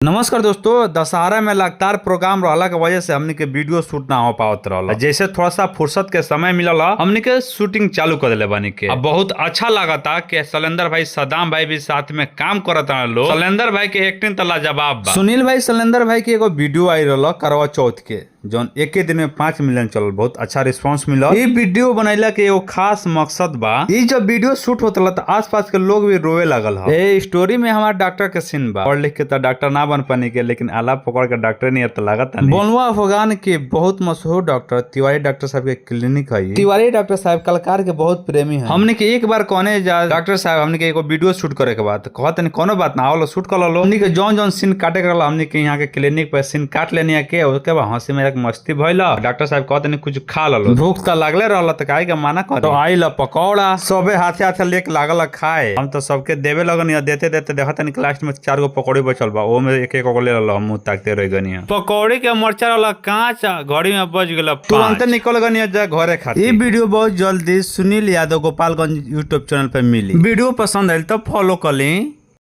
नमस्कार दोस्तों, दशहरा में लगातार प्रोग्राम रहला के वजह से हमनी के वीडियो शूट ना हो पावत रहल। जैसे थोड़ा सा फुर्सत के समय मिलल, हमनी के शूटिंग चालू कर देले बानी के। अब बहुत अच्छा लागता कि शैलेंद्र भाई, सद्दाम भाई भी साथ में काम करत लोग। शैलेंद्र भाई के एक्टिंग त लाजवाब बा। सुनील भाई, शैलेंद्र भाई के एगो वीडियो आई रहल करवा चौथ के, जौन एक दिन में 5 मिलियन चलल। बहुत अच्छा रिस्पांस मिलल। ई वीडियो बनैला के एगो खास मकसद बा। ई जब वीडियो शूट होत रहल त आसपास के लोग भी रोवे लगल ह। ए स्टोरी में हमार डॉक्टर के सीन बा। पढ़ लिख के त डॉक्टर ना बन पानी के, लेकिन आला पकड़ के डॉक्टर नहीं त लागत नहीं। बोलवा अफगान के बहुत मशहूर डॉक्टर तिवारी डॉक्टर साहब के क्लिनिक है। तिवारी डॉक्टर साहब कलाकार के बहुत प्रेमी है। हमने के एक बार कहने जा, डॉक्टर साहब, हमने के एगो वीडियो शूट करे के बाद, कहत नहीं कोनो बात ना, आवलो शूट कर लो। हमने के जौन जौन सीन काटे के रहल, हमने के यहाँ के क्लिनिक पर सीन काट लेनी के। उसके बाद हंसी मजाक मस्ती भइल। डॉक्टर साहब कहत नहीं कुछ खा लो, भूख त लागले रहल त काहे के माना कर। तो आइल पकौड़ा, सबे हाथे हाथे लेके लागल खाए। हम तो सबके देवे लगनी, देते देते देखत नहीं लास्ट में चार गो पकौड़ी बचल बा। ओ में एक एक गो ले रहल, हम मुंह ताकते रह गनी। पकौड़ी के मरचा रहल कांच। घड़ी में बज गेल, तुरंत निकल गनी जा घरे खातिर। ई वीडियो बहुत जल्दी सुनील यादव गोपालगंज यूट्यूब चैनल पे मिली। वीडियो पसंद आयल तो फॉलो कर ली।